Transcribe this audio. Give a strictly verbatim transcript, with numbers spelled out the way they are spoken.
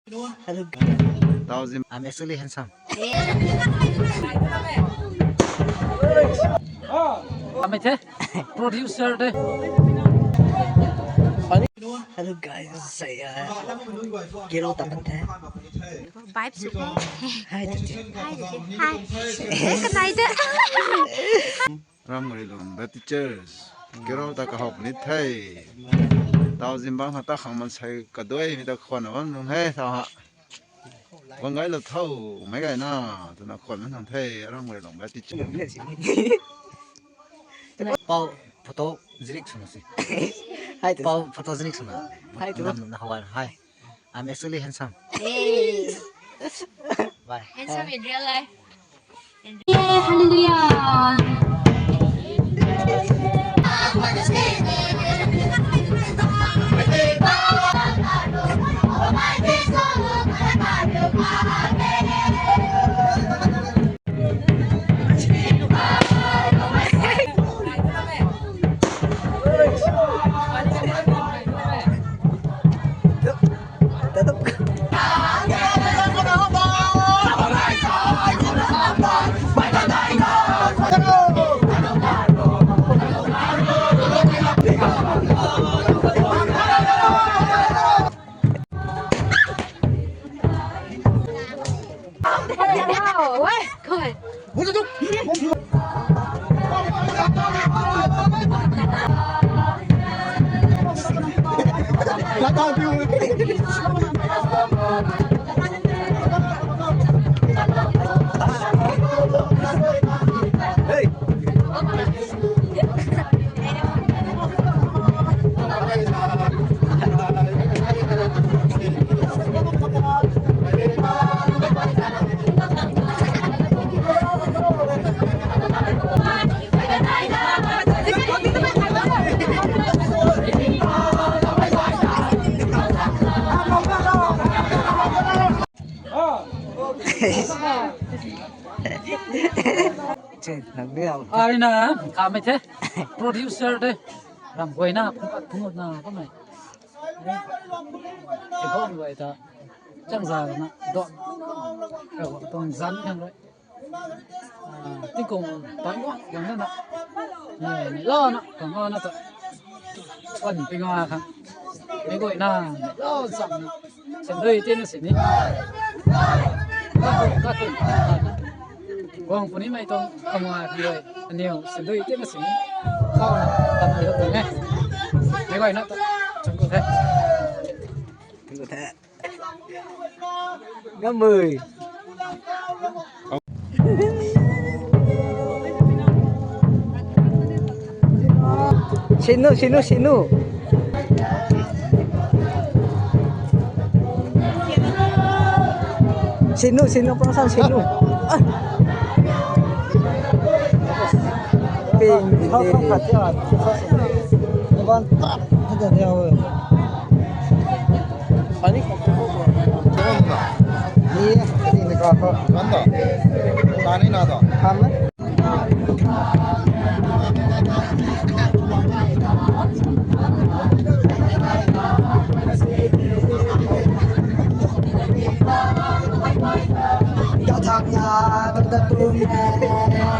Hello. Tauzim, I'm actually handsome. Kami the producer de. Hello guys, saya Kiro Tapan the. Vibes. Hi, Titi. Hi, Titi. Hi. Eh, kanai de. Ram Ngari Lung, the teachers. Kiro ta kahok ni the. Tauzim bang ha ta khang man sai kadoi mi ta khwan bang nung he ta ha. Bang gai lo tho, mei gai na, tu na khwan man nung the, Ram Ngari Lung, the teacher. Pau photo zirik suna si. Hi, Titi. Pau photo zirik suna. Hi, Titi. Nam na hawai, hi. I'm actually handsome. Hey. Bye. Handsome in real life. Hallelujah. Arina, kami the producer de. Ram guayna, phung phung na, kamei. Kibon guay ta. Chang za na, do. Kau tong zan khang rui. Tingkung tang guang guang na na. Ni la na, kang na ta. Wan ping a khang. Mei guayna, la sam na. Sendui tina sini. Ka ka. Guang puni mei tong kang a khang rui. Aniu sendui tina sini. Kau na, tam ni lo tong e. Mei guayna ta. Chang ku the. Chang ku the. Ngamui. Sinu, sinu, sinu. Sinu, sinu, pang san sinu. Ah. Ping, ping, ping. Ani kha ko ko. Ni, ni ni kha ko. Kan da. Tani na da. Kam na. Ka thak na, ka ta tum na.